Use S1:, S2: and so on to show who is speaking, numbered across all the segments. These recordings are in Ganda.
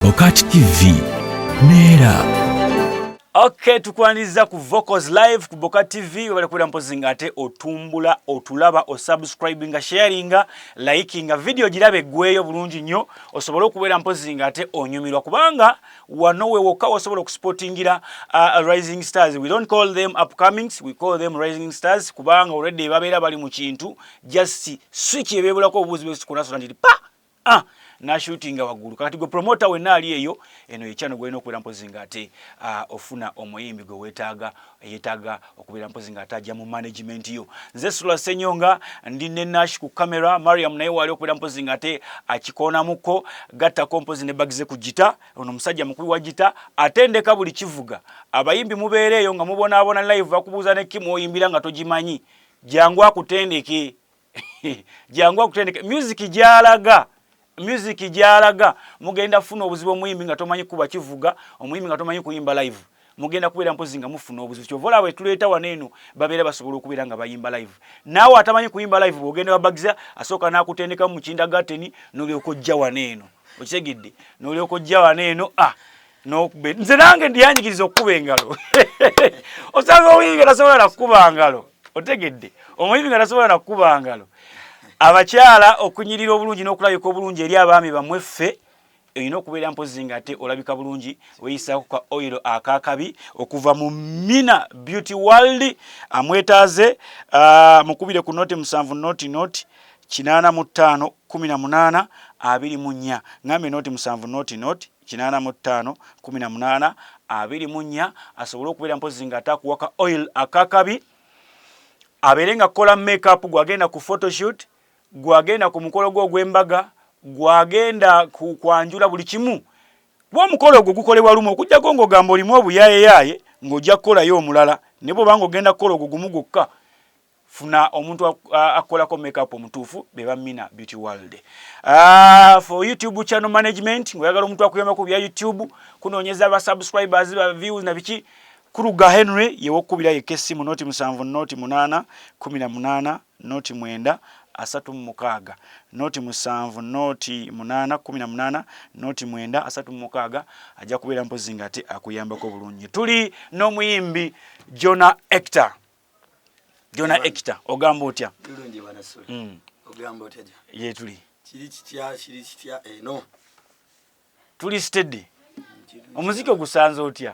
S1: Bokat TV neera.
S2: Okay, tukwaniriza ku Vocals Live ku Boka TV. Webale kubeera mpozi nga ate otumbula, otulaba, osubscribinga, sharinga, likinga video, girabe eggweeyo bulungi nnyo osobole okubeera mpozi nga ate onyumirwa, kubanga wano we wokka osobola okusupportingira rising stars. We don't call them upcomings, we call them rising stars, kubanga already babeera bali mu kintu, just switch ebeebulako obubuzi bwesikunasula nti pa ah nashootinga waggulu. Kakati gwe promoter wenna ali eyo, eno ekyano gwolina okubeera mpozi nga ate ofuna omuyimbi gwe weetaaga, yeetaaga okubeera mpozi nga ate ajja mu management yo. Nze Sula Senyonga, ndi ne Nash ku camera, Mariam naye waali okubeera mpozi nga ate akikoonamuko, gattako mpozi ne bagize ku gita. Ono omusajja mukubi wa gita, atendeka buli kivuga. Abayimbi mubeera eyo nga mubonaabona live, bakubuuza ne kimu oyimbira nga togimanyi. Jangu akutendeke, jangu akutendeke music gyalaga, music gyalaga. Mugenda funa obuzibu. Omuyimbi nga tomanyi kuba kivuga, omuyimbi nga tomanyi kuyimba live, mugenda kubeera mpozi nga mufuna obuzibu. Kyova olaba bwe wano eno babeera basobola okubeera nga bayimba live. Naawe atamanyi kuyimba live, bw'ogenda wabagiza asooka n'akutendeka mu kindergarten, n'olyoka ojja wano eno. Okitegedde? N'olyoka ojja wano eno. Ah, nokube nze nange ndyanjigiriza okukuba engalo. Osanga omuyimbi nga tasobola nakukuba ngalo. Otegedde? Omuyimbi nga tasobola nakukuba ngalo. Abakyala, okunyirira obulungi n'okulabika obulungi eri abaami bammwe, ffe olina okubeera mpozi nga ate olabika bulungi, weeyisaako ka oil akakabi okuva mu Mina Beauty World. Amwetaaze, mukubire ku 0 7 0 0 85 18 24. Ngambe 0 7 0 0 85 18 24, asobole okubeera mpozi nga ate akuwa ka oil akakabi, abeere nga kukola makeup gwagenda ku photoshoot, gwagenda ku mukolo gwo ogw'embaga, gwagenda ku kwanjula, buli kimu. Kuba omukolo ogwo gukolebwa lumu, okugjako ng'ogamba olimu obuyaayeyaye ng'ojja kukolayo omulala. Naye bw'oba ng'ogenda kukola ogwo gumu gwokka, funa omuntu akolako makeup omutuufu, be ba Mina Beauty World. For YouTube channel management, ng'oyagala omuntu akuyambako bya YouTube, kunoonyeza aba subscribers, ba views na biki, Kuluga Henry yewokubira yekka essimu 0 7 0 8 18 0 9 36. 0 7 0 8 18 0 9 36, ajja kubeera mpozi nga ate akuyambako bulungi. Tuli n'omuyimbi Jona Hector. Jona Hector, ogamba otya?
S3: Bulungi bwana Sule. Ogamba otya ja?
S2: Ye tuli.
S3: Kiri kitya, kiri kitya eno?
S2: Tuli steady. Omuziki ogusanze otya?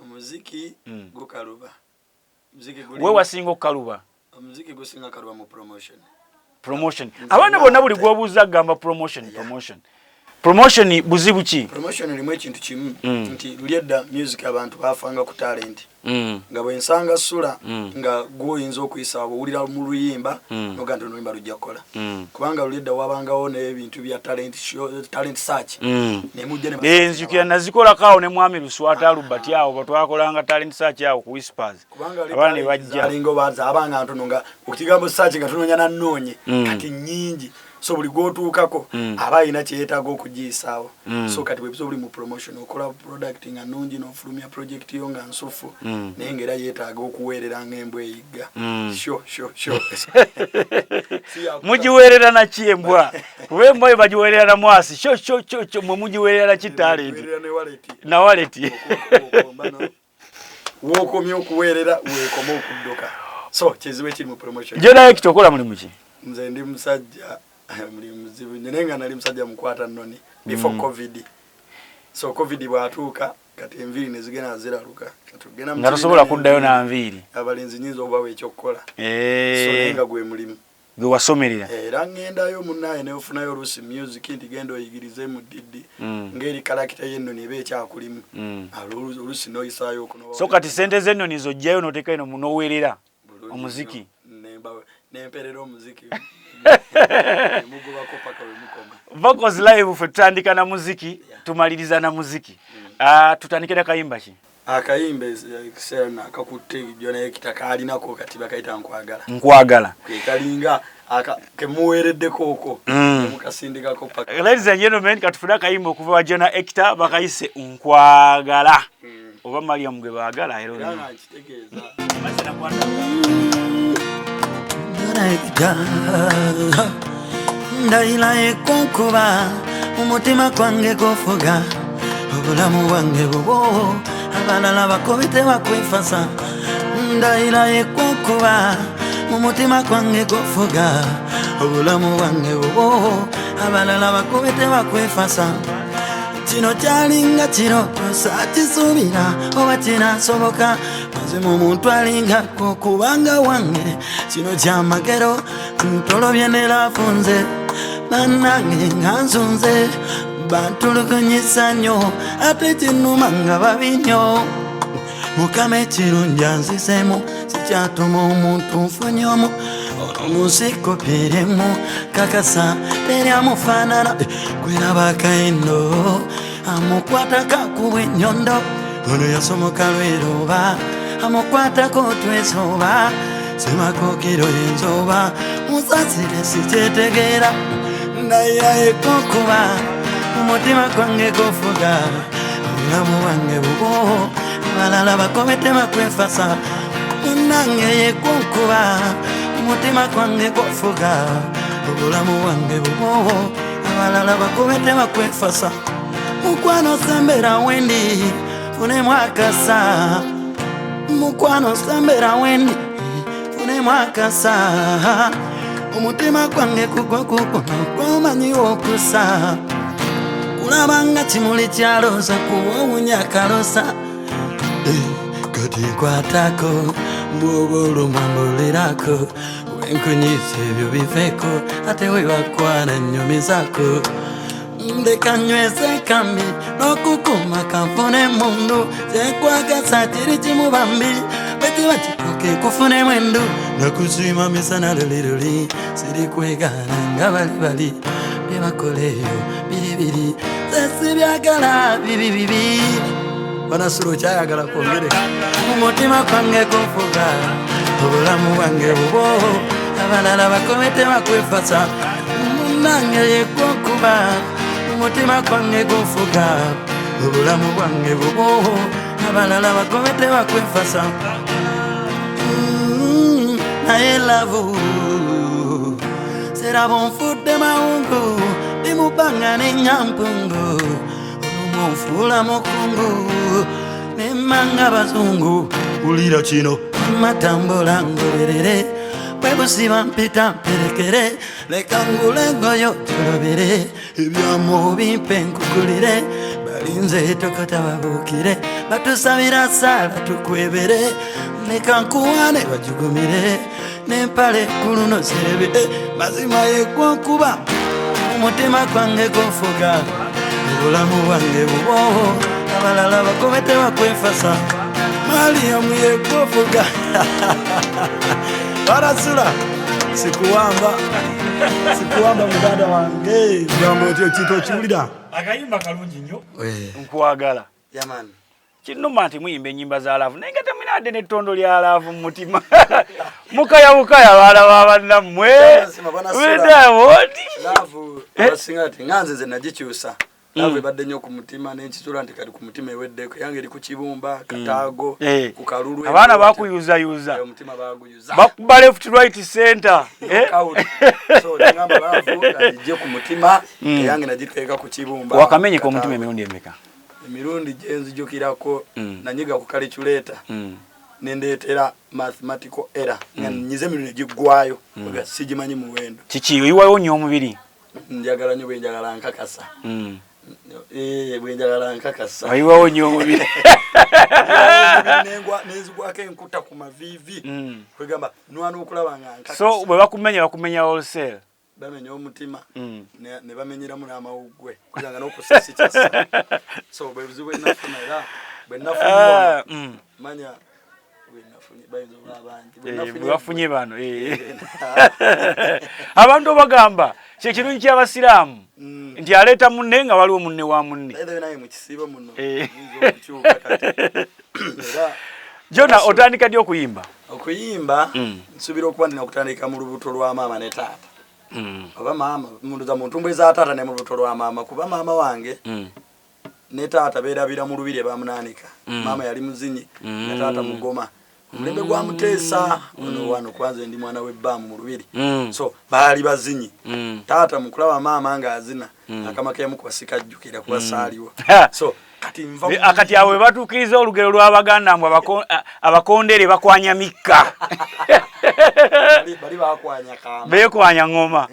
S3: Omuziki gukaluba. Omuziki guli
S2: We wasinga okukaluba?
S3: Omuziki gusinga kaluba mu promotion.
S2: Promotion. Abaana bonna buli gwobuuza agamba promotion, promotion. Promotion buzibu ki?
S3: Promotion erimu ekintu kimu nti luli edda music abantu bafanga ku talent. Nga bwe nsanga Sula nga gwoyinza okuyisa owulira mu luyimba noga nti oluyimba lujja kukola. Kubanga luli edda wabangawo n'ebintu bya talent show, talent search. Ne mujja ne
S2: Eh, nzijukira nazikolako awo ne mwami Luswata Albert awo batwakolanga talent search awo ku Whispers.
S3: Kubanga
S2: abaana ne bajja.
S3: Alinga obanza abanga ntono nga ekigambo search nga tunoonya nannoonye kati nnyingi, so buli gwotuukako aba alina kyeyeetaaga okugiyisaawo. So kati bwebuza obuli mu promotion, okola product nga nnungi n'ofulumya project yo nga nsufu, naye ngaera yeetaaga okuweerera ng'embwa eyigga. Sho sho sho.
S2: Mugiweerera naki embwa? Kuba embwa yo bagiweerera na mwasi. Sho sho sho sho. Mwe mugiweerera naki talent?
S3: Weerera ne wallet.
S2: Na wallet.
S3: Wokomye okuweerera, weekome okudduka. So kizibu ekiri mu promotion.
S2: Jona Hector, okola mulimu ki?
S3: Nze ndi musajja mulimu muzibu nnyo, naye nga nali musajja mukwata nnoni before COVID. So COVID bw'atuuka, kati enviiri ne zigenda ziraluka. Kati ogenda mu
S2: nga tosobola
S3: kibiina
S2: kuddayo
S3: n'enviiri,
S2: na nviiri.
S3: Abalenzi nyinza okubawa ekyokukola. So naye nga gwe mulimu
S2: gwe wasomerera.
S3: Era ŋŋendayo munaaye neofunayo oluusi music nti genda oyigirize mu ddiddi ng'eri character y'ennoni eba ekyakulimu. Oluusi n'oyisaayo okunoba.
S2: So kati sente z'ennoni zojjayo n'oteeka eno n'oweerera
S3: Bulungi
S2: omuziki.
S3: Nnyo. Nemperera omuziki nemugobako paka wemukoma.
S2: Vocals Live, ffe tutandika na muziki, tumaliriza na muziki. Ah, tutandike na kayimba ki?
S3: Akayimba ekiseera nakakutte Jona Hector kaalinako kati bakayita Nkwagala.
S2: Nkwagala.
S3: Ke kalinga kemuweereddeko okwo mukasindikako paka.
S2: Ladies and gentlemen, katufune akayimba okuva wa Jona Hector, bakayise Nkwagala, oba Mariam gwe baagala, I don't
S3: era
S2: know.
S3: nga nkitegeeza.
S2: Mazzi nakwata.
S4: Ndayira ekunkuba, omutima gwange gufuga. Obulamu bwange bubwo, abalala bakobe tebakwefasa. Ndayira yekwokuba mu mutima gwange gufuga. Obulamu bwange bubwo, abalala bakobe tebakwefasa. Kino kyalinga kirooto, saakisuubira oba kinasoboka. Mazima omuntu alingako kubanga wange kino kyamagero. Ntolobye ne love nze bannange nga nzunze, bantulugunyisa nnyo ate kinuma nga babi nnyo. Mukama ekirungi anzisemu, sikyatuma omuntu nfunye omu. Ono munsi kopiremu kakasa teri amufaanana. Gweraba kaino amukwatako akuba ennyondo. Ono yasomoka lweroba amukwatako twesoba. Semakokiro enzoba musasire sikyetegeera. Naye ekokuba omutima gwange gufuga. Obulamu bwange bubwo, abalala bakobe tebakwefasa. Munange yekunkuba omutima gwange gufuga. Obulamu bwange bubwo, abalala bakobe tebakwefasa. Mukwano sembera wendi funemu akasa. Mukwano sembera wendi funemu akasa. Omutima gwange kugwa kukono gwomanyiwo okusa. Kulabanga kimuli kyalosa kuwowunya kalosa. Kati nkwatako bwoba olumwa mbulirako. Wenkunyiza ebyo biveko ate webakwana nnyumizako. Ndeka nyweze kambi n'okukuma kanfune mundu. Kyekwagasa kiri kimu bambi bwekiba kituuke nkufunemu endu. Nakusiima misana luliruli siri kwegaana nga bali bali. Bye bakola eyo biribiri sesibyagala bibi bibi.
S3: Banasula okyayagala kwongere.
S4: Omutima gwange gufuga, obulamu bwange bubwo, abalala bakobe tebakwefasa. Munange yekwokuba omutima gwange gufuga. Obulamu bwange bubwo, abalala bakobe tebakwefasa. Naye love seraba onfudde mawungu, ndimubanga nenyampungu. Olumu onfuula mukungu nemanga bazungu. Wulira kino matambula ngoberere, bwe busiba mpita mperekere. Leka ngule engoyo tulobere, ebyamu bimpe nkukulire. Balinze tokota babuukire, batusabira saala tukwebere. Leka nkuwane bajugumire, nempale ku luno serebe. Mazima yegwokuba omutima gwange gufuga. Obulamu bwange bubwo, abalala bakobe tebakwefasa.
S3: Mariamu yegwofuga. Barasula sikuwamba, sikuwamba muganda wange, gambo otyo kintu okiwulira.
S2: Akayimba kalungi nnyo, nkwagala.
S3: Yeah man.
S2: Kinnuma nti muyimba ennyimba za love naye nga temwina n'ettondo lya love mu mutima. Mukaya bukaya baana ba bannammwe.
S3: Love abasinga ati nga nze nagikyusa. Love ebadde nnyo ku mutima n'enkitula nti kati ku mutima eweddeko, yange eri ku kibumba kataago ku kalulu.
S2: Abaana bakuyuzayuza.
S3: Omutima baguyuza.
S2: Bakuba left, right, center.
S3: So nengamba love agijje ku mutima, eyange nagiteeka ku kibumba.
S2: Wakamenyeka omutima emirundi emeka?
S3: Emirundi gyenzijukirako, nanyiga ku calculator nendeetera mathematical error nga nyize emirundi egiggwayo nga sigimanyi muwendo.
S2: Kiki, oyiwayo nnyo omubiri?
S3: Njagala nnyo, bwenjagala nkakasa. Bwenjagala nkakasa.
S2: Oyiwawo nnyo omubiri.
S3: Nenzigwako enkuta ku maviivi, kwegamba nwana okulaba nga nkakasa.
S2: So bwe bakumenya, bakumenya wholesale.
S3: Bamenya omutima ne bamenyeramu n'amawuggwe kubanga n'okussa sikyassa. So bwe buzibu bwenafuna, era bwenafunye ono manya bwenafunye bayinza okuba abangi.
S2: Bwe bafunye bano abantu obagamba kyekirungi ky'abasiraamu nti aleeta munne nga waliwo munne wa munne.
S3: By the way, naye mu kisiibo muno yinza okukyuka kati era.
S2: Jona, otandika ddi okuyimba?
S3: Okuyimba nsuubira okuba ndina okutandika mu lubuto lwa maama ne taata oba maama munduza mu ntumbwe za taata ne mu lubuto lwa maama, kuba maama wange ne taata beerabira mu lubiri ebamunaanika. Maama yali muzinyi ne taata mugoma, omulembe gwa Muteesa ono wano, kwanza ndi mwana w'ebbaamu mu lubiri. So baali bazinyi. Taata mukulaba maama ng'azina, akama kemukuba sikajjukira kuba saaliwo. So Kati nva mu
S2: Kati awo we batuukiriza olugero lw'Abaganda mbu abakondere bakwanya mikka.
S3: Bali bakwanya kama.
S2: Beekwanya ngoma.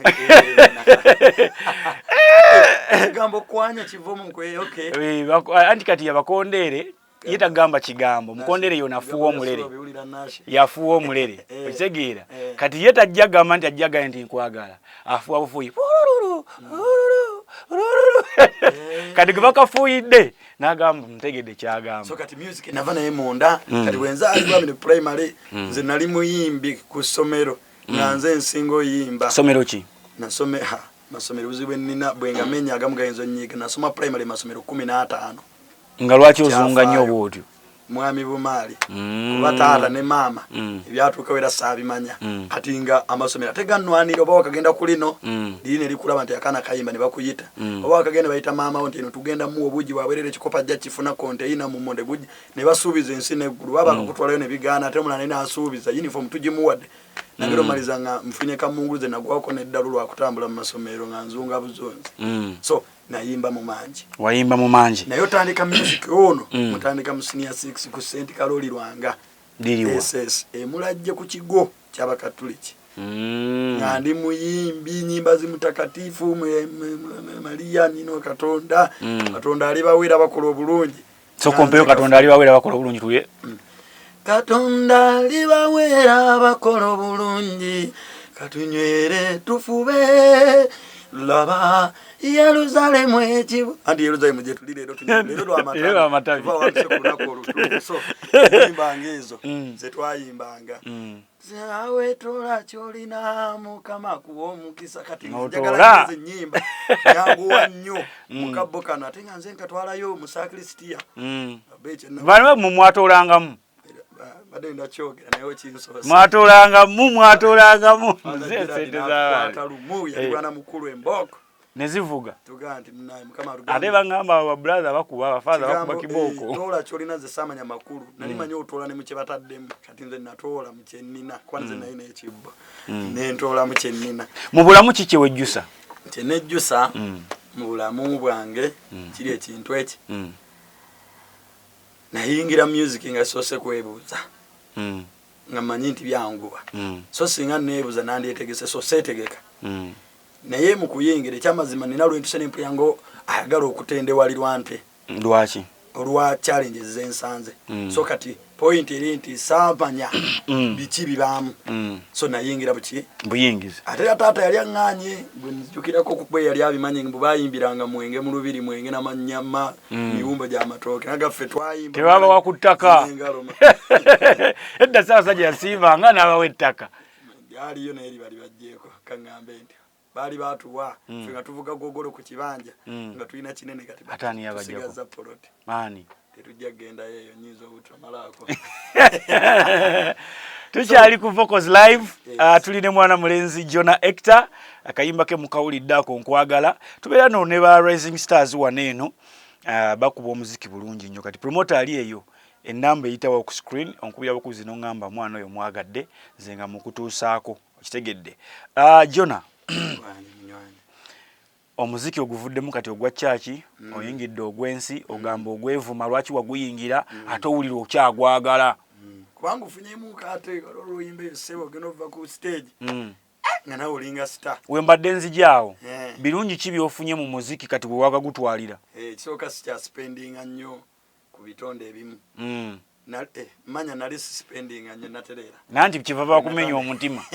S3: Ekigambo kwanya kiva mu kwe, okay.
S2: Anti kati abakondere ye tagamba kigambo, mukondere yo nafuwa omulere. Yafuwa omulere. Okitegeera? Kati ye tajja gamba nti ajja gamba nti nkwagala. Afuwa bufuyi. Kati gwe bakafuuyidde n'agamba ntegedde kyagamba.
S3: So kati music nava naye munda. Kati bwe nzaalibwa mu primary, nze nali muyimbi ku ssomero. Nga nze nsinga oyimba.
S2: Ssomero ki?
S3: Nasome, ha, masomero buzibu bwe nnina, bwe nga menya agamu gayinza onnyiga. Nasoma primary masomero 15.
S2: Nga lwaki ozunga nnyo bw'otyo?
S3: Mwami Bumaali. Kuba taata ne maama ebyatuukawo era saabimanya. Kati nga amasomero ate gannwanira, oba wakagenda ku lino, liri ne likulaba nti akaana kayimba ne bakuyita. Oba wakagenda bayita maama wo nti eno tugenda muwa obuugi bwabwerere, ekikopo ajja kifuna konteyina mu monde gujja. Ne basuubiza ensi n'eggulu. Baba bakakutwalayo ne bigaana, ate omulala naye n'asuubiza uniform tugimuwadde. Nagera omaliza nga nfunye kamunguluze, nagwako n'eddalu lwa kutambula mu masomero nga nzunga buzunzi. So nayimba mu mangi.
S2: Wayimba mu mangi.
S3: Naye otandika music ono, mutandika mu senior 6 ku St. Karoli Lwanga.
S2: Liriwa?
S3: SS emulajje ku kigo ky'Abakatuliki. Nga ndi muyimbi, nyimba zimutakatifu, Maria nino Katonda. Katonda alibawera bakola obulungi.
S2: So kompeyo Katonda alibawera bakola obulungi tuye.
S3: Katonda alibawera bakola obulungi, katunywere tufube, laba Yerusalemu ekibu. Anti Yerusalemu gye tuli leero, tuli leero lwa matabi.
S2: Leero lwa matabi.
S3: Tuva wansi ku lunaku olutuufu. So, nyimbanga ezo, ze twayimbanga. Awe tola ky'olina, Mukama akuwa omukisa. Kati
S2: N'otoola.
S3: njagala nze nnyimba. Nyanguwa nnyo mu kabbo kano, ate nga nze nkatwalayo mu sakrisitiya.
S2: Bano mu mwatoolangamu.
S3: Badde ndakyogera naye okinsoose.
S2: Mwatoolangamu, mwatoolangamu.
S3: Father
S2: Nze
S3: Gerard
S2: sente
S3: n'atukwata
S2: z'abantu.
S3: lumu, yali bwana mukulu embooko.
S2: Ne zivuga.
S3: Tugaa nti munaye, Mukama atugambye.
S2: Ate bangamba aba brother bakuba, aba father bakuba
S3: Kigambo,
S2: kibooko.
S3: toola ky'olina, nze saamanya makulu. Nali manyi otoola ne mu kye bataddemu. Kati nze natoola mu kye nnina, kuba nze nali n'ekibbo. Ne ntoola mu kye nnina.
S2: Mu bulamu ki kye wejjusa?
S3: Kye nejjusa mu bulamu bwange kiri ekintu eki. Nayingira music nga soose kwebuuza. Nga mmanyi nti byanguwa. So singa neebuuza nandyetegese, so seetegeka. Naye mu kuyingira ekyamazima nina lwentuse nempulira ngo ayagala okutendewalirwa nte.
S2: Lwaki?
S3: Olwa challenges zensanze. So kati point eri nti saamanya biki bibaamu. So nayingira buki?
S2: Buyingizi.
S3: Ate era taata yali aŋŋaanye, bwe nzijukirako ku bwe yali abimanyi mbu baayimbiranga mwenge mu lubiri, mwenge n'amanyama, miwumbo gy'amatooke. Naga ffe twayimba.
S2: Tebabawa ku ttaka.
S3: N'engalo ma-
S2: Edda Ssaabasajja yasiimanga n'abawa ettaka.
S3: Lyaliyo naye liba libaggyeeko, kaŋŋambe nti baali baatuwa. Ffe nga tuvuga gogolo ku kibanja, nga tulina kinene, kati
S2: Ate ani yabaggyako?
S3: tusigaza poloti.
S2: Maani?
S3: Tetujja kugendayo eyo, nnyinza obutamalaako.
S2: Tukyali ku Vocals Live.
S3: Yes.
S2: Tuli ne mwana mulenzi Jonah Hector, akayimba ke mukawulidde ako nkwagala. Tubeera no ne ba Rising Stars wano eno, bakuba omuziki bulungi nnyo. Kati promoter ali eyo, ennamba eyitawo ku screen, onkubira bukuzi n'oŋŋamba mwana oyo mwagadde, nze nga mukutuusaako. Okitegedde. Jonah,
S3: Munywanyi.
S2: Omuziki oguvuddemu kati ogwa church, oyingidde ogw'ensi, ogamba ogwevuma lwaki waguyingira, ate owulira okyagwagala.
S3: Kubanga ofunyemu ate oluyimba eyo ssebo, ogenda ova ku stage nga nawe olinga star.
S2: We mbadde nzijaawo. Birungi ki by'ofunye mu muziki kati bwe wagagutwalira?
S3: Ekisooka sikyaspendinga nnyo ku bitonde ebimu. Manya nali sispendinga nnyo, natereera.
S2: Nanti kiva bakumenya omutima.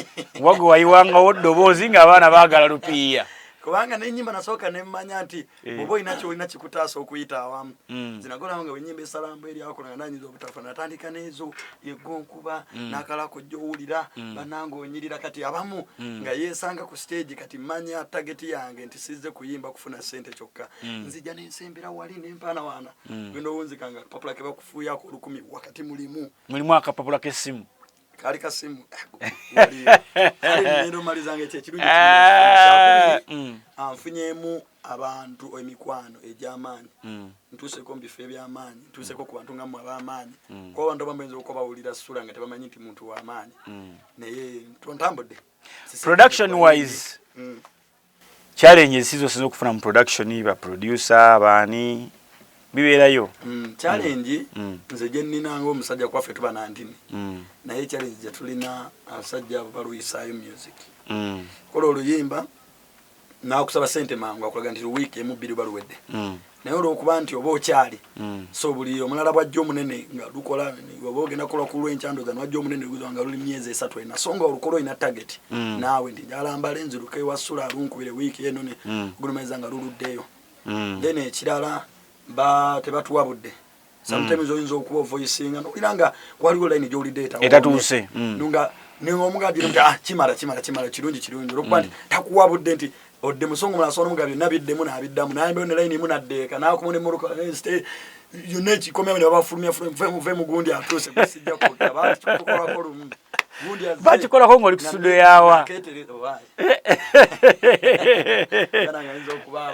S2: Wagwe wayiwangawo ddoboozi ng'abaana baagala lupiiya.
S3: Kubanga n'ennyimba nasooka ne mmanya nti bw'oba olina ky'olina kikutaasa okuyita awamu. Nze nagolaba nga bwe esalambo eri akola nga nanyinza obutafuna, natandika n'ezo yeggonkuba n'akalako gy'owulira bannange onyirira. Kati abamu nga yeesanga ku stage, kati mmanya target yange nti sizze kuyimba kufuna ssente kyokka. Nzija n'ensembera wali nempaanawaana, genda owunzika nga akapapula ke bakufuuyako 1000 wakati mulimu.
S2: Mulimu akapapula k'essimu.
S3: Kaali kasimu kale omalizanga ekyo ekirungi kyakubiri, anfunyemu abantu emikwano egy'amaanyi. Ntuuseko mu bifo eby'amaanyi, ntuuseko ku bantu nga mmwe ab'amaanyi, kuba abantu abamu bayinza okuba bawulira sula nga tebamanyi nti muntu w'amaanyi, naye ntambudde.
S2: Production wise, challenges sizo osinza okufuna mu production, ba producer baani? Bibeerayo.
S3: Challenge nze gye nnina ng'omusajja, kwaffe tuba nantini, naye challenge gye tulina, abasajja abo baluyisaayo music. Kola oluyimba nakusaba sente mangu, akulaga nti wiiki emu bbiri baluwedde, naye olwokuba nti oba okyali, so buli omulala bwajja omunene nga lukola, oba ogenda kukola ku lwenkyandoza nwajja omunene guza nga luli myezi 3 4, so nga olukola olina target naawe nti njala mbale nziruke ewasula alunkubire wiiki eno ne gulumeza nga luluddeyo. Then ekirala, ba tebatuwabudde. Sometimes oyinza okuba ovoicinga nowulira nga waliwo line gyowulidde
S2: Etatuuse.
S3: Nga omugagira nti ah, kimala kimala kimala, kirungi kirungi, olwokuba nti takuwabudde nti odde musonga omulala asobola omuga byonna biddemu n'abiddamu nayimbayo ne line emu naddeeka nakuma nemmotoka yonna ekikomyawo ne babafulumya, muve mu gundi atuuse gwe sijja kwogera bakitukolako lumu. Gundi azze.
S2: Bakikolako ng'oli ku studio yawa?
S3: Nakeetereza, owaaye. Era nga ayinza okuba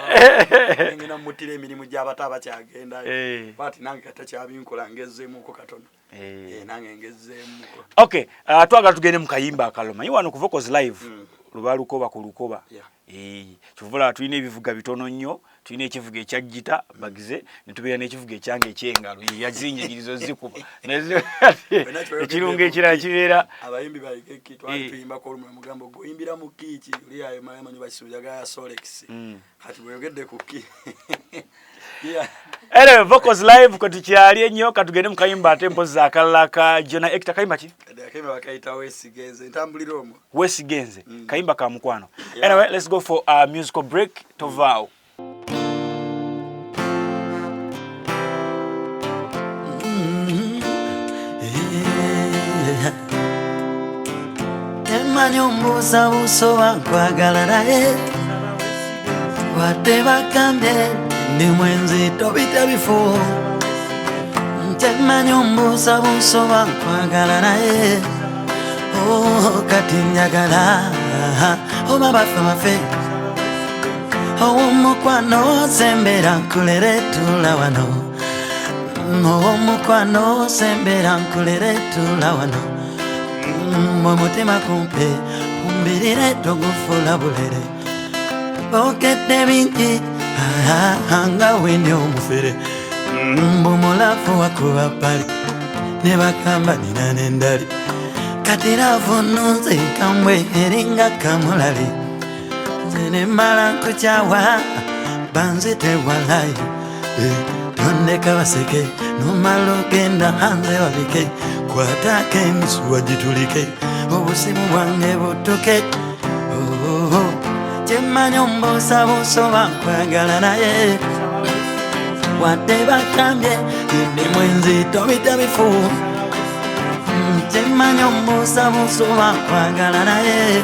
S3: ngenda mmuttira emirimu gy'abato abakyagendayo. Bwati nange katakyabinkola, ngezeemuko katono. Eh, nange ngezeemuko.
S2: Okay, twagala tugende mu kayimba akalala. Manyi wano ku Vocals Live luba lukoba ku lukoba. Kyova olaba tulina ebivuga bitono nnyo. Tulina ekivuga ekya gita bagize, ne tubeera n'ekivuga ekyange ekyengalo yazinjigirizo zikuba. Ekirungo ekirala kibeera
S3: Abayimbi bayigeki twali tuyimbako olumu mugambo goyimbira mu kiiki oli ayo mamanyi bakisuujaga ya solex. Kati bweyogedde ku ki. Yeah.
S2: Anyway, Vocals Live kwe tukyali ennyo. Katugende mu kayimba ate mpozi akalala ka Jona Ekita. Kayimba ki?
S3: Kati akayimba bakayita Weesigenze, ntambulira omwo.
S2: Weesigenze, kayimba ka mukwano. Anyway, let's go for a musical break. Tovaawo.
S4: Emanyi ombuusabuusa oba nkwagala, naye wadde bagambye ndi mwenzi tobita bifo. Ntemanyi ombuusabuusa oba nkwagala, naye oh, kati njagala oba bafe bafe ow'omukwano sembera nkulere tula wano. Ow'omukwano sembera nkulere tula wano. Omutima kumpe umbirire togufula bulere. Boogedde bingi nga wendi omufere mbumulafu wakuba pali ne bagamba nina nendali. Kati love nunze nkambwe eringa kamulali, nze nemala nkukyawa banzite walayi. Tondeka baseke nomala ogenda hanze babike kwatako emisuwa gitulike obusimu bwange butuke. Oh, oh, kyemmanyi ombuusabuusa oba nkwagala, naye wadde bagambye ndi mwenzi tobita bifu. Kyemmanyi ombuusabuusa oba nkwagala, naye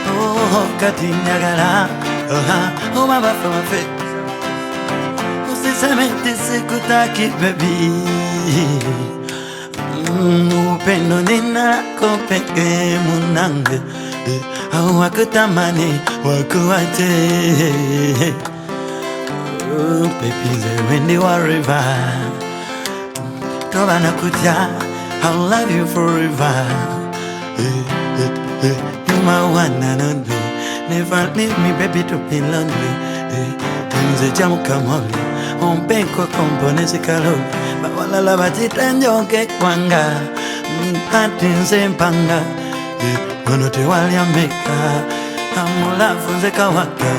S4: oh, kati njagala oba bafe bafe. Usiseme eti sikutaki baby. Upendo ninako pekee munange, wakutamani wakuwache. Oh, baby nze wendi wa river toba nakutya. I'll love you forever. Eh, eh, eh, you my one and only, never leave me baby to be lonely. Eh, nze jamukamoli ompenko komponezi kaloli bawalala bakita njoke kwanga ati nze mpanga. Eh, wano tewali ameka amulafu nze kawaka.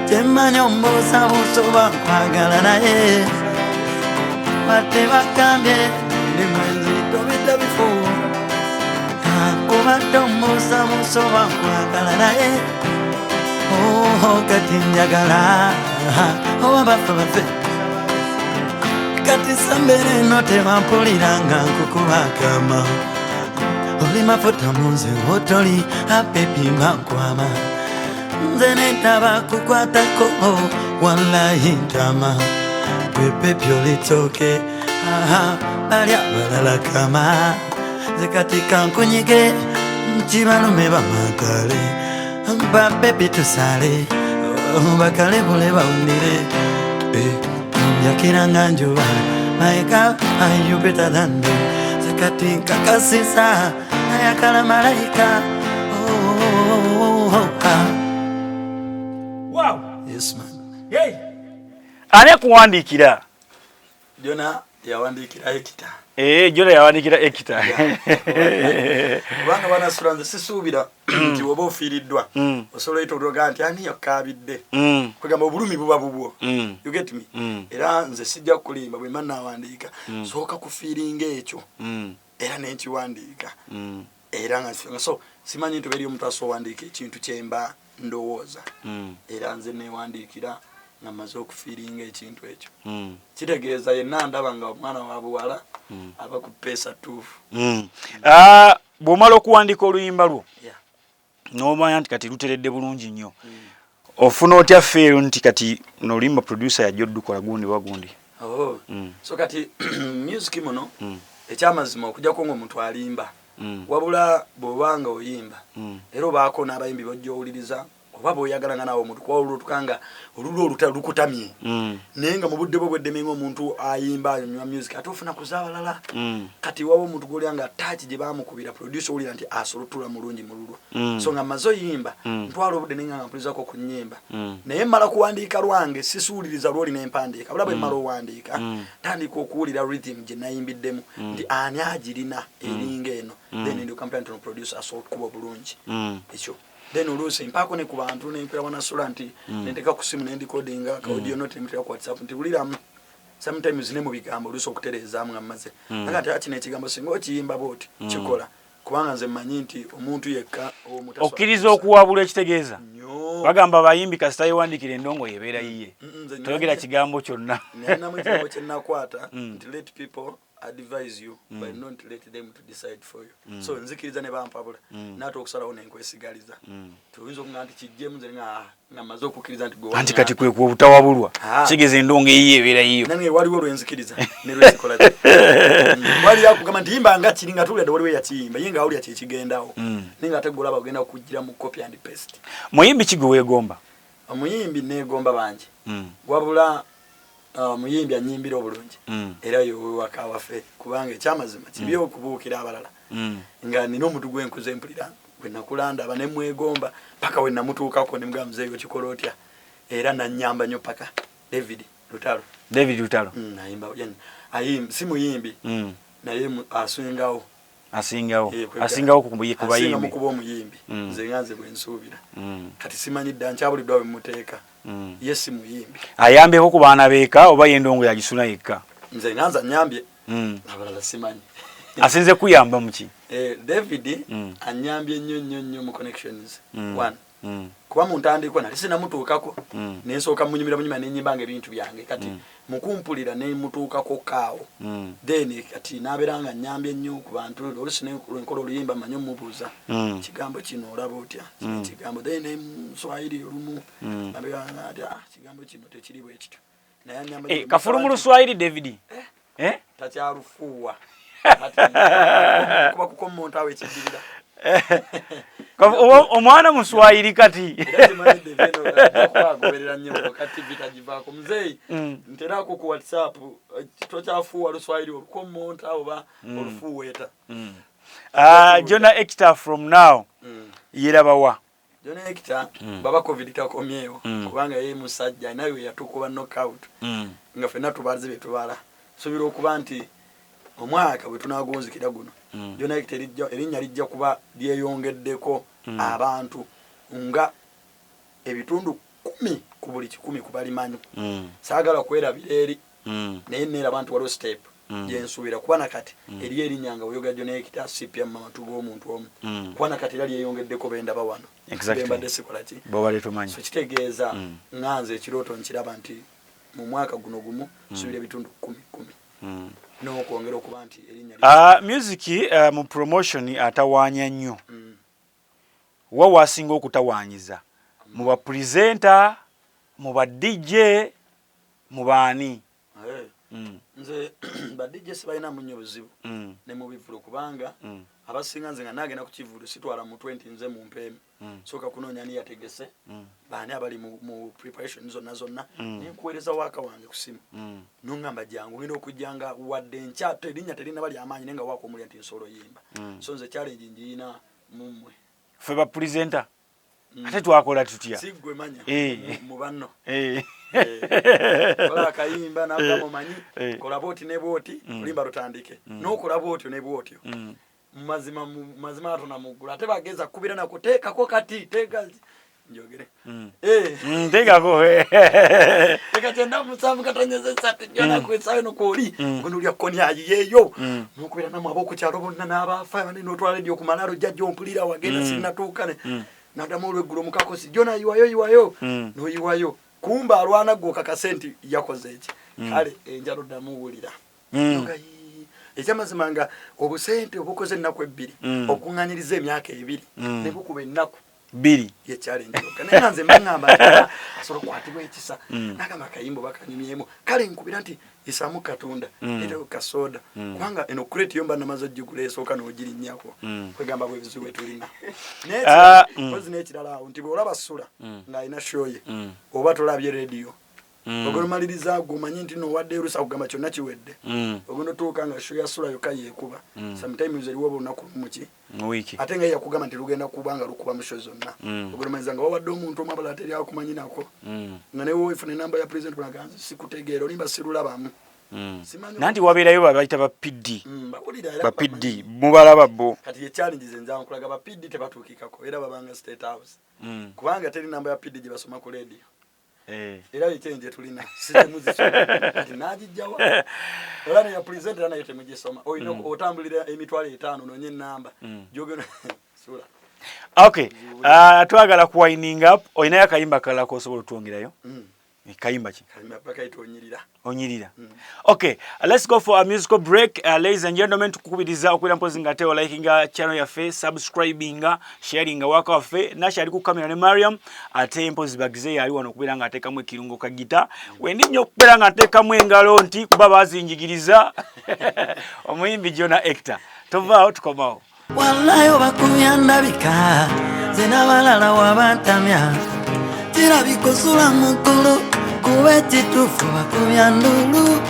S4: Kyemmanyi ombuusabuusa oba nkwagala, naye wadde bagambye ndi mwenzi tobita bifu kubadde ombuusabuusa oba nkwagala, naye oh, kati njagala oba bafe bafe. Kati sambere eno tebampulira nga nkukuba kama oli mafuta munze wotoli apepi nkwama nze nentaba kukwatako walayi ntama pepepi olitoke bali abalala kama nze kati kankunyige kibalume bamatale babebi tusale bakalebule bawunire. Eh, njakira nga njuba. My girl, are you better than me? Nze kati nkakasisa nayakala malayika. Oh, oh, oh, ah.
S2: Wow.
S4: Yes, man.
S2: Hey. Ani akuwandiikira?
S3: Jona yawandiikira Hekita.
S2: Eh, Jona yawandiikira Hekita.
S3: Kubanga banasula nze sisuubira nti oba ofiiriddwa osobola oyita otuloga nti ani yakkaabidde. Kwegamba obulumi buba bubwo. You get me? Era nze sijja kukulimba bwe mba naawandiika sooka kufiiringa ekyo era nenkiwandiika era nga so simanyi nti oba eriyo omuntu asobola owandiika ekintu kyemba ndowooza era nze newandiikira nga maze okufiiringa ekintu ekyo. Kitegeeza yenna ndaba nga omwana wa buwala aba ku peesa tuufu.
S2: Ah, bw'omala okuwandiika oluyimba lwo n'omanya nti kati luteredde bulungi nnyo, ofuna otya feel nti kati noluyimba producer yajja oddukola gundi wa gundi?
S3: Oh. So kati music muno ekyamazima okujjako ng'omuntu alimba, wabula bw'oba nga oyimba era obaako n'abayimbi bojja owuliriza oba bw'oyagala nga naawe omuntu kuba olutuka nga olulwo oluta lukutamye, naye nga mu budde bwo bweddeme ng'omuntu ayimba anywa music ate ofuna kuza abalala. Kati wawa omuntu gw'olya nga taaki gye baamukubira producer owulira nti asobola otuula mulungi mu lulwo. So nga mmaze oyimba ntwala obudde naye nga mpulizako ku nnyimba, naye mmala kuwandiika lwange, sisuuliriza lwoli nempandiika bula. Bwe mmala owandiika ntandika okuwulira rhythm gye nayimbiddemu nti ani agirina eringa eno, then ndyoka mpulira nti ono producer asobola okukuba obulungi ekyo. Then oluusi mpaako ne ku bantu nenkwera wanasula nti nenteeka ku simu nendikodinga ka audio note nemuteeka ku WhatsApp nti wuliramu. Sometimes ne mu bigambo oluusi okutereezaamu nga mmaze aga nti kino ekigambo singa okiyimba bwoti kikola, kubanga nze mmanyi nti omuntu yekka.
S2: Okkiriza okuwabulwa? Ekitegeeza bagamba abayimbi kasita yewandiikira endongo yebeera yiye, toyogera kigambo kyonna.
S3: Nalinamu ekigambo kyenakwata nti let people advise you but not let them to decide for you. So nzikiriza ne bampabula naate okusalawo nenkwesigaliza. Tuyinza okuga nti kijjemu nze nga maze okukkiriza nti gwe.
S2: Anti kati kwe obutawabulwa kitegeeza endongo eyiyo ebeera yiyo.
S3: Nange waliwo lwenzikiriza ne lwezikola ki. Wali akugamba nti yimba nga kiri nga tuwulira waliwo eyakiyimba ye nga awulira kyekigendawo, naye nga ate gwolaba ogenda kugira mu copy and paste.
S2: Muyimbi ki gwe weegomba?
S3: Omuyimbi neegomba bangi, wabula omuyimbi anyimbira obulungi era yowewaka waffe, kubanga ekyamazima kibi okubuukira abalala nga nina omuntu gwenkuze mpulira gwe nakula ndaba nemwegomba paka we namutuukako nemugamba, muzeeyi okikola otya? Era nanyamba nnyo paka David Lutalo.
S2: David Lutalo.
S3: Ayimba ayimba, si muyimbi naye asingawo.
S2: Asingawo. Asingawo ku
S3: asinga
S2: bayimbi.
S3: Mu kuba omuyimbi. Nze nga nze bwensuubira. Kati simanyi dda nkyabuliddwa bwe muteeka. Ye si muyimbi.
S2: Ayambyeko ku baana beeka oba ye endongo yagisuna yekka?
S3: Nze nga nze anyambye, abalala simanyi.
S2: Asinze kuyamba muki?
S3: Eh, David anyambye nnyo nnyo nnyo mu connections. One, kuba mu ntandikwa nali sinamutuukako, nensooka munyumira bunyuma nenyimbanga ebintu byange. Kati mukumpulira nemutuukako kaawo, then kati nabeera nga nyambye nnyo ku bantu. Oluusi lwenkola oluyimba manyi omubuuza, kigambo kino olaba otya? Kino ekigambo, then nemuswahiri olumu nabeera nga ati, "Ah, kigambo kino tekiri bwe kityo," naye anyamba
S2: Eh,
S3: nnyo.
S2: Kafulu mu Luswahili David, eh?
S3: Takyalufuuwa kuba kukomonta awo ekiddirira.
S2: Omwana muswahili kati.
S3: Era kimanyi David agoberera nnyo ka TV tagivaako muzeeyi. Nterako ku WhatsApp, tokyafuuwa luswahili olukomonta oba olufuuweeta.
S2: Ah, Jona Ekita from now yerabawa?
S3: Jona Ekita baba COVID takomyewo, kubanga ye musajja naye we yatukuba knockout nga ffenna tubazi bye tubala. Suubira okuba nti omwaka bwe tunagunzikira guno, Jona Ekita erinnya lijja kuba lyeyongeddeko abantu nga ebitundu 10 ku buli 100 ku balimanyi. Saagala kwerabira eri, naye neeraba nti waliwo step gyensuubira, kuba nakati eri erinnya nga weyoga Jona Ekita sipya mu matu g'omuntu omu, kuba nakati era lyeyongeddeko bendaba wano bembadde sikola ki.
S2: Bobale tumanyi.
S3: So kitegeeza nga nze ekirooto nkiraba nti mu mwaka guno gumu suubira ebitundu 10 10 n'okwongera okuba nti erinnya
S2: Ah, music mu promotion atawaanya nnyo. Wa wasinga okutawaanyiza, mu ba presenter, mu ba DJ, mu baani?
S3: Nze ba DJ sibalinamu nnyo buzibu ne mu bivulu, kubanga abasinga nze nga nagenda ku kivulu sitwala mutwe nti nze mumpeemu. Sooka kunoonya ani yategese, baani abali mu preparation zonna zonna, nenkuweereza waaka wange ku simu nongamba jangu. Ngenda okujja nga wadde enkya erinnya terinaba lyamaanyi, naye nga waaka omulya nti nsobola oyimba. So nze challenge ngiyina mummwe.
S2: Ffe ba presenter. Ate twakola tutya?
S3: Siggwe manya
S2: Eh.
S3: mu banno.
S2: Eh.
S3: Kola akayimba nagamba omanyi
S2: Eh.
S3: kola bwoti ne bwoti, olimba lutandike nokola bwotyo ne bwotyo. Mumazima, mumazima atona muggulu ate bageza kubira nako teekako kati teeka njogere. Eh.
S2: Teekako.
S3: Teka 97.3 jona kwesayo nokwoli ngono ulya koni ayiyeyo nokubira namwe abokukyalo bonna n'abaafa bane n'otwala radio ku malalo jjajja ompulira wagenda sinnatuuka ne nadamu olweggulo mukakosi jona yiwayo yiwayo n'oyiwayo kumba alwana gwe okakase nti yakoze eki kale enjalo ddamu wulira. Nga yii, ekyamazima nga obusente obukoze ennaku 2 okuŋŋanyiriza emyaka 2 ne bukuba ennaku
S2: 2
S3: ye challenge yokka. Naye nga nze mbaŋŋamba nti, "Ah, asobola okukwatibwa ekisa." Nagamba akayimba bakanyumyemu kale nkubira nti isaamu Katonda leetako kasoda kubanga eno crate yo mba namaze ogigula esooka n'ogirinnyako. Kwegamba bwe bizibu bwe tulina.
S2: Ah,
S3: N'ekirala, n'ekirala awo nti bw'olaba Sula ng'alina show ye oba tolabye radio ogolomaliriza gwe omanyi nti nowadde erusa kugamba kyonna kiwedde ogenda otuuka nga show ya Sula yokka yeekuba. Sometimes eriwo oba olunaku lumu ki
S2: Mu wiiki.
S3: Ate nga ye yakugamba nti lugenda kuba nga lukuba mu show zonna. Ogolomaliriza nga wawadde omuntu omu abalala teri akumanyi nako nga newe wefuna enamba ya president bulaganzi sikutegeera olimba sirulabamu. Simanyi.
S2: Nanti wabeerayo babayita ba PD.
S3: Bawulira era
S2: Ba
S3: bamanyi.
S2: PD mubalaba bo.
S3: Kati ye challenge ze nza nkulaga ba PD tebatuukikako era babanga State House kubanga teri namba ya PD gye basoma ku radio. Era ye challenge tulina sitemuzisoma kati nagijjawa era neya president era nayo temugisoma olina otambulira 500,000 nonye enamba gyogenda sula.
S2: Okay, twagala ku winding up. Olinayo akayimba kalala kosobola otwongerayo? Kayimba ki?
S3: Kayimba bakayita Onyirira.
S2: Onyirira. Okay, let's go for a musical break. Ladies and gentlemen, tukukubiriza okubeera mpozi nga ate olikinga channel yaffe, subscribinga, sharinga waka waffe. Nasha ali ku kamera ne Mariam, ate mpozi bagize yali wano okubeera nga ateekamu ekirungo ka gita. Wendi nnyo okubeera nga nteekamu engalo nti kuba bazinjigiriza. Omuyimbi Jonah Hector. Tovaawo tukomawo.
S4: Wallayo bakubya ndabika nze n'abalala wabantamya kirabika osula mukulu kuba ekituufu bakubya ndulu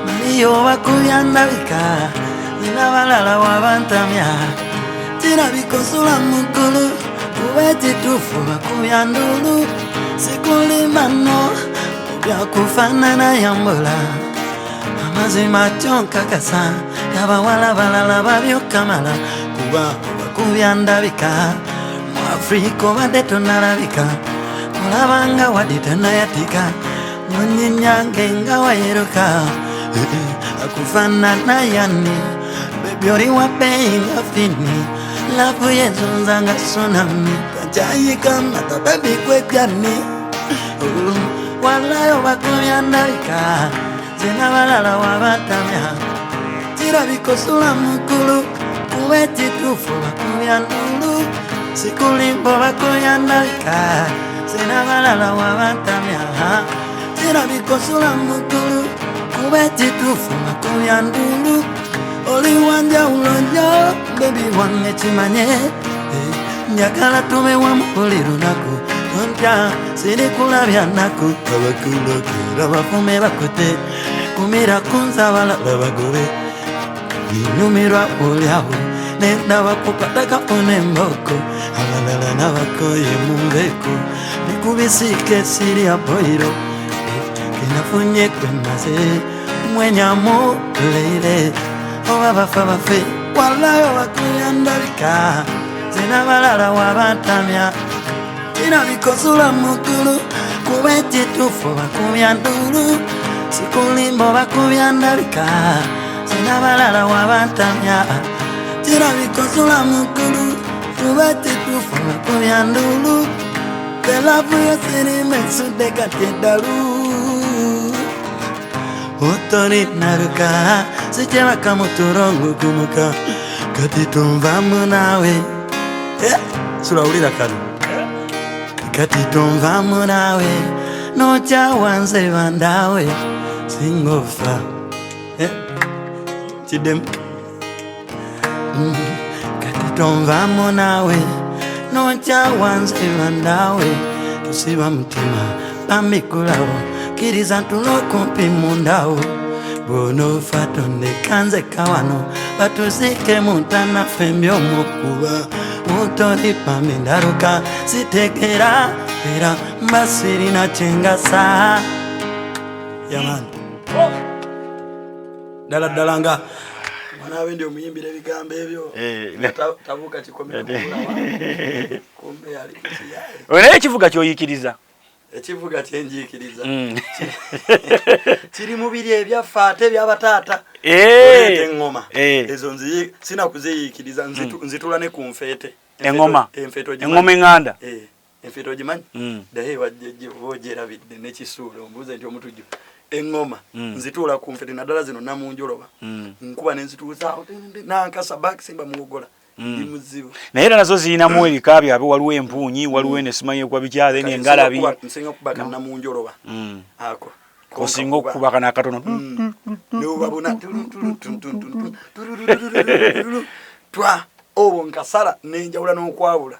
S4: maliyo bakubya ndabika nze n'abalala wabantamya kirabika osula mukulu kuba ekituufu bakubya ndulu sikulimba no byakufaanana yambula amazima kyonkakasa abawala balala babyokamala kuba bakubya ndabika mu Afrika obadde tonalabika olabanga wadde tonayatika munyinyange nga wayeruka akufaanana yani baby oli wa bbeeyi nga fini love yezunza nga tsunami kakyayika mata baby kwekyani walayo bakubya ndabika nze n'abalala wabatamya kirabika osula mukulu kuba ekituufu bakubya ndulu sikulimbo bakubya ndabika nze n'abalala wabatamya kirabika osula mukulu kuba ekituufu bakubya ndulu oli wanjawulo nnyo baby wange kimanye. Eh, njagala tube wamu buli lunaku tontya sirikulabya nnaku abakulokera bafume bakute kumira kunza abalala bagobe binyumirwa oliawo nendaba kukwataka onemboko abalala nabakoye mumbeeko nekubisiika esirya boiro kenafunye kwemaze mwenyamu leire oba bafa bafe walayo bakuyandabika nze n'abalala wabantamya kirabika osula mukulu kuba ekituufu bakubya ndulu sikulimbo bakubya ndabika nze n'abalala wabantamya kirabika osula mukulu kuba ekituufu bakubya ndulu the love yo sirima esudde kati eddalu otorinaruka sikyebaka muturongo gumuka kati tonvamu naawe. Eh, sulawulira kano kati tonvamu naawe nokyawanze bandawe singofa. Eh, kiddemu. Kati tonvamu naawe nokyawanze bandawe tusiba mutima bambikulawo kkiriza ntula okumpi mundawo bw'onoofa tondeka nzeka wano batuziike mu ntana ffembi omukuba. Mutoni pamindaruka sitegera era mbasirina kyengasa. Yaman.
S3: Ddala ddala nga mwana ndi omuyimbira ebigambo ebyo
S2: Eh,
S3: tabuuka kikomera kumbe yali kiyaye.
S2: Naye ekivuga kyoyikiriza?
S3: Ekivuga kyenjiikiriza kiri mu biri ebyaffe ate ebyabataata. Oleeta eŋŋoma ezo sina kuziyiikiriza, nzitula ne ku nfeete.
S2: Eŋŋoma?
S3: Enfeete ogimanyi?
S2: Eŋŋoma eŋŋanda?
S3: Eh, enfeete ogimanyi? Ddayo ewajjejje oba ogyerabidde nekisuula ombuuze nti omutujju eŋŋoma nzituula ku nfeete, naddala zino namunjoloba nkuba nenzituuzaawo nankasa bakisimba muwogola ndi muzibu.
S2: Naye era nazo zirinamu ebika byabwe, waliwo empuunyi, waliwo eno esimanyi ekuba bikya, then
S3: Kati
S2: engalabi.
S3: Nsinga kuba kannamunjoloba ako.
S2: Osinga okukuba kano akatono?
S3: Newabuna twa obwo nkasala nenjawula n'okwawula.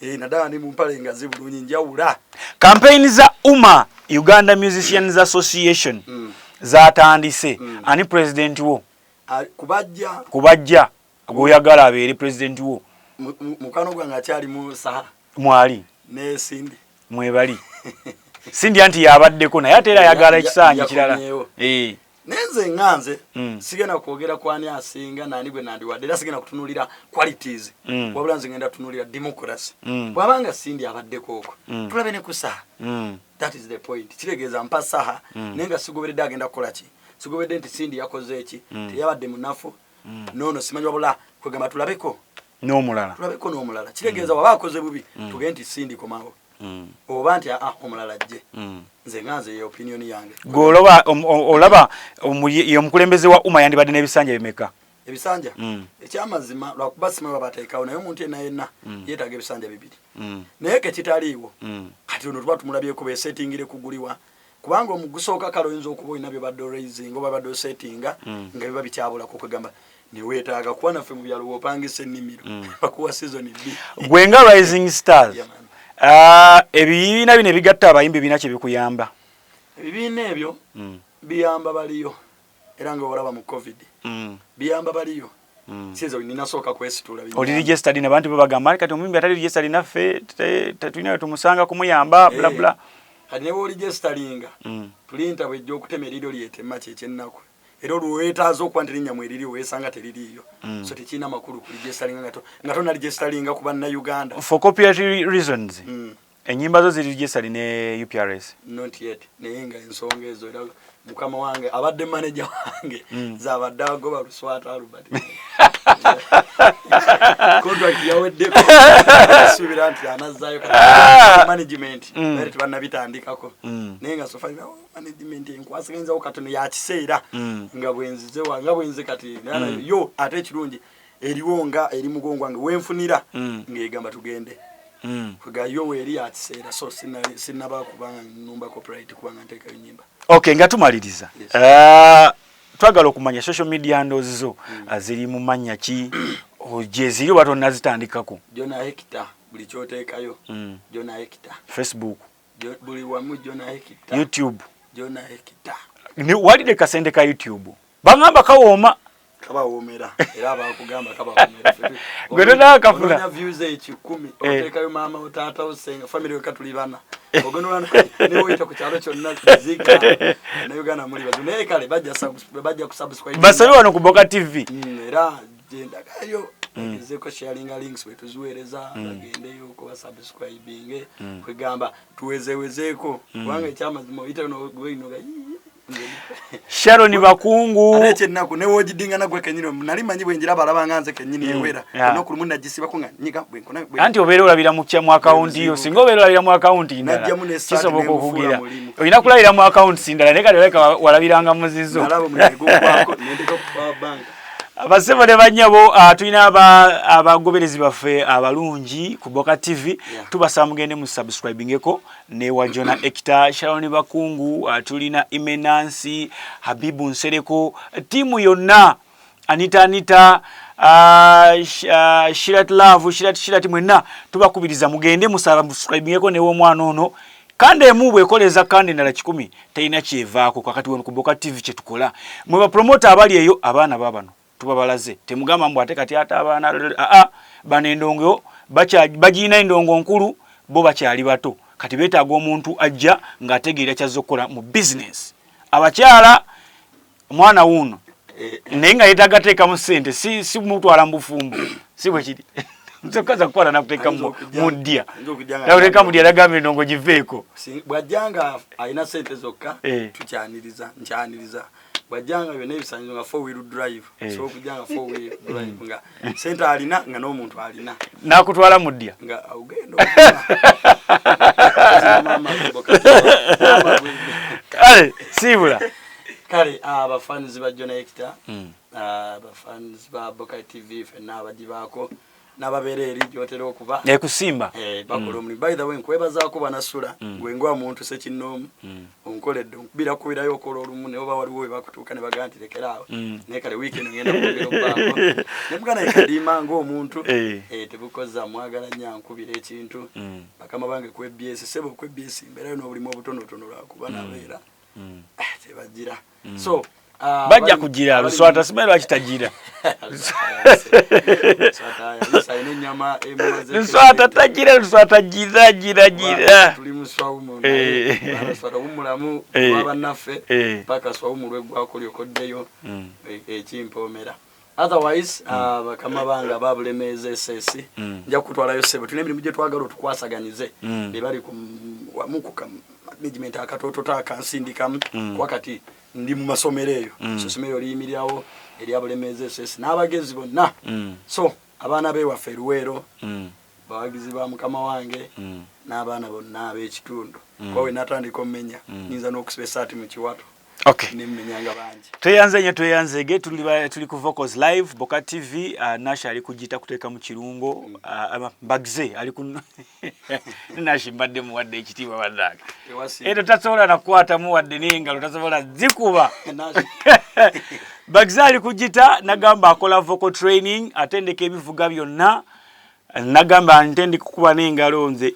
S3: Eh, naddala ndi mu mpale ngazi bulungi njawula.
S2: Campaign za UMA, Uganda Musicians Association, zatandise. Ani president wo?
S3: Ah, kubajja?
S2: Kubajja gweoyagala abeere president wo.
S3: Mukwano gwange akyali mu Saha.
S2: Mwali?
S3: Ne Cindy.
S2: Mwebali. Cindy anti yabaddeko, naye ate era ayagala ekisanja kirala.
S3: Yakomyewo.
S2: Eh.
S3: Naye nze nga nze sigenda kwogera kwani asinga nani gwe nandiwadde, era sigenda kutunulira qualities, wabula nze ngenda tutunulira democracy. Bwabanga Cindy abaddeko okwo, tulabe ne ku Saha. That is the point. Kitegeeza mpa Saha, naye nga sigoberedde agenda kukola ki, sigoberedde nti Cindy yakoze eki, teyabadde munafu noono simanyi, wabula kwegamba tulabeko
S2: n'omulala.
S3: Tulabeko n'omulala. Kitegeeza waba akoze bubi, tugende nti Cindy komawo, oba nti aa omulala ajje. Nze nga nze ye opinion yange.
S2: Gwe olaba olaba ye omukulembeze wa UMA yandibadde n'ebisanja bimeka?
S3: Ebisanja? Ekyamazima lwakuba simanyi babateekawo, naye omuntu yenna yenna yeetaaga ebisanja 2. Naye kekitaliiwo kati ono tuba tumulabyeko besetingire kuguliwa, kubanga omugusooka kale oyinza okuba olina byobadde oraising oba badde osetinga nga biba bikyabulako, kwegamba neweetaaga kuba naffe mu byalo wopangisa ennimiro bakuwa season b.
S2: Gwe nga Rising Stars,
S3: Yeah, man.
S2: ah, ebibiina bino ebigatta abayimbi birina kye bikuyamba?
S3: Ebibiina ebyo biyamba baliyo, era nga olaba mu COVID biyamba baliyo. Sinza ninasooka kwesitula
S2: Oli
S3: binyambe.
S2: registered nabantu babagamba kati omuyimbi atali registered naffe tetulina we tumusanga kumuyamba, bla bla.
S3: Kati ne bw'oregisteringa, pulinta bwejja okutema eriryo lyetema, kyekyennaku era olwo weetaaza okuba nti linnya mweriri weesanga teririiyo. So tekirina makulu kuregisteringa nga tonaregisteringa ku bannayuganda.
S2: For copyright reasons, enyimba zo ziri registered ne UPRS?
S3: Not yet, naye nga ensonga ezo era mukama wange abadde manager wange zabadde agoba Luswata Albert, contract yaweddeko, suubira nti anazaayo. Kati management bali tebannabitandikako, naye nga so far management enkwasiganyizawo katono yakiseera nga bwenzize nga bwenze kati yo, ate ekirungi eriwo nga eri mugongo wange wenfunira ng'egamba tugende kwega yo weeri yakiseera, so sinaba kubanga numba copyright kubanga nteekayo nyimba.
S2: Okay, nga tumaliriza,
S3: Yes.
S2: Twagala okumanya social media handles zo ziri mu mannya ki? Gye ziri oba tonnazitandikako?
S3: Jona Hector, buli kyoteekayo Jona Hector.
S2: Facebook?
S3: Buli wamu Jona Hector.
S2: YouTube?
S3: Jona Hector.
S2: Walidde kasente ka YouTube? Baŋŋamba kawooma.
S3: Kabawoomera, era abakugamba kabawoomera.
S2: Gwe tonaakafuna?
S3: Onoonya views 1,000, oteekayo maama wo, taata wo, senga, family weka tuli bana, ogenda newoyita ku kyalo kyonna zika ne Uganda muli bazibu, naye kale bajja kusubscribe.
S2: Basabe wano ku Boka TV.
S3: Era gyendagayo bagezeko sharinga links wetuziweereza, bagendeyo kuba subscribing, kwegamba tuwezewezeeko, kubanga ekyamazima oyita noga.
S2: Sharon Bakungu.
S3: Ate ekyennaku newogidingana gwe kenyini, nali manyi bwenjira balaba nga nze kenyini ewera olunaku lumu nagisibako nga nyiga bwenkona
S2: Anti obeera olabira mu akawunti yo, singa obeera olabira mu akawunti ndala
S3: Najjamu n'essaati
S2: kisoboka
S3: n'engufuula
S2: okugira
S3: mulimu.
S2: Olina kulabira mu akawunti ndala, naye kati olabika walabiranga muzizo.
S3: Nalaba omulimu gugwako nendeka ku power bank.
S2: Abasebo ne bannyabo, tulina abagoberezi baffe abalungi ku Boka TV. Tubasaba mugende mu subscribingeko ne wa Jona Ekita, Sharon Bakungu, tulina Imenansi, Habibu Nsereko, ttiimu yonna, Anita Anita, Shirat Love, Shirat Shirat, mwenna tubakubiriza mugende musubscribingeko new'omwana ono. Kandi emu bwekoleza kandi endala 100 terina kyevaako. Kakati wano ku Boka TV kyetukola, mwe bapromota abali eyo, abaana babano tubabalaze, temugamba mbu ate kati ate abaana aa bano endongo. Bagirina endongo nkulu, bo bakyali bato, kati beetaaga omuntu ajja ng'ategeera kyazza okukola mu bizinesi. Abakyala, omwana wuuno, naye nga yeetaaga teekamu ssente, si mutwala mu bufumbo, si bwe kiri. Nsokaza kukwata nakuteeka mu ddya, nakuteeka mu ddya, nagamba endongo giveeko.
S3: Bw'ajja nga alina ssente zokka, tukyaniriza, nkyaniriza. Bw'ajja nga byonna ebisanyizo nga four wheel drive, so okujja nga four wheel drive nga sente alina, nga n'omuntu alina,
S2: nakutwala mu ddya.
S3: Nga ogenda.
S2: Kale siibula.
S3: Kale abafanizi ba Jona Hector, abafanizi ba Boka TV, fenna abagibaako n'ababeera eri gyotera okuba
S2: ekusimba.
S3: Bakola omulimu. By the way, nkwebazaako banasula gwe ngwa muntu sekinnoomu, onkoledde onkubira kubirayo, okola olumu naye oba waliwo we bakutuuka ne bagaa nti lekeraawo. Naye kale wiiki eno ngenda kwongera okubaako ne muganda ye Kadiima ng'omuntu tebukoza mwagala nnyo, ankubira ekintu. Bakama bange ku ABS, sebo ku ABS mbeerayo n'obulimu obutonotono lwakuba nabeera tebagira, so
S2: bajja kugira. Luswata simanyi lwaki tagira. Luswata tagira, Luswata gira gira gira.
S3: Tuli mu swawumu, swata wumulamu wabannaffe paka swawumu lweggwako lyokoddeyo ekimpoomera. Otherwise, bakama bange aba Bulemeezi SS, nja kukutwalayo ssebo, tulina emirimu gye twagala otukwasaganyize. Be bali wamu ku management akatoototo akansindikamu, kuba kati ndi mu masomero eyo. So essomero liyimirirawo erya Bulemeezi SS n'abagezi bonna. So abaana bewaffe Luweero, bawagizi ba mukama wange n'abaana bonna ab'ekitundu, kuba we natandika omenya nyinza n'okusiba esaati mu kiwato nemmenyanga bangi.
S2: Tweyanze nnyo, tweyanzege. Tuli ku Vocals Live, Boka TV. Nash ali kugita kuteeka mu kirungo. Mbagze ali ku Nash, mbadde muwadde ekitiibwa bannange. Ero tasobola nakukwatamu wadde n'engalo, tasobola zikuba. Bagze ali kugita, nagamba akola vocal training, atendeka ebivuga byonna, nagamba ntendeka kukuba n'engalo nze.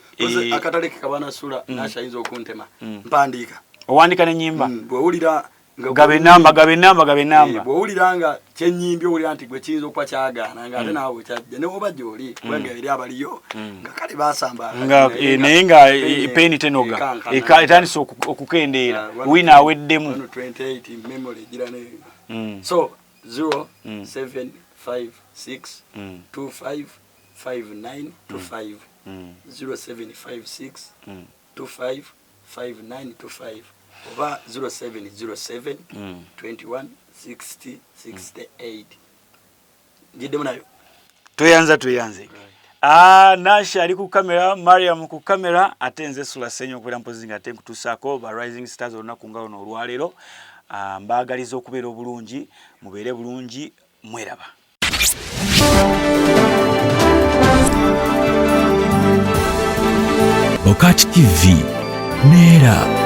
S3: Akatale ke kabanasula, Nash ayinza okuntema, mpandiika.
S2: Owandika n'ennyimba?
S3: Bw'owulira
S2: Gaba enamba, gaba enamba, gaba enamba.
S3: Bw'owulira nga kyenyimbye, owulira nti gwe kiyinza okuba kyagaana, nga ate naawe kyajja ne oba gy'oli, kubanga eri abaliyo nga kale basamba.
S2: Nga naye nga peeni tenoga, etandise okukendeera, wina aweddemu.
S3: 28 memory egira ne so 0 7 5 6 2 5 5 9 2 5, 0 7 5 6 2 5 5 9 2 5 oba 0707 21 60 68. Njiddemu nayo.
S2: Tweyanza, tweyanze. Ah, Nasha ali ku kamera, Mariam ku kamera, ate nze Sula Senyo okubeera mpozi nga ate nkutuusaako ba Rising Stars olunaku nga luno olwaleero. Ah, mbaagaliza okubeera obulungi, mubeere bulungi, mweraba.
S1: Bokat TV neera.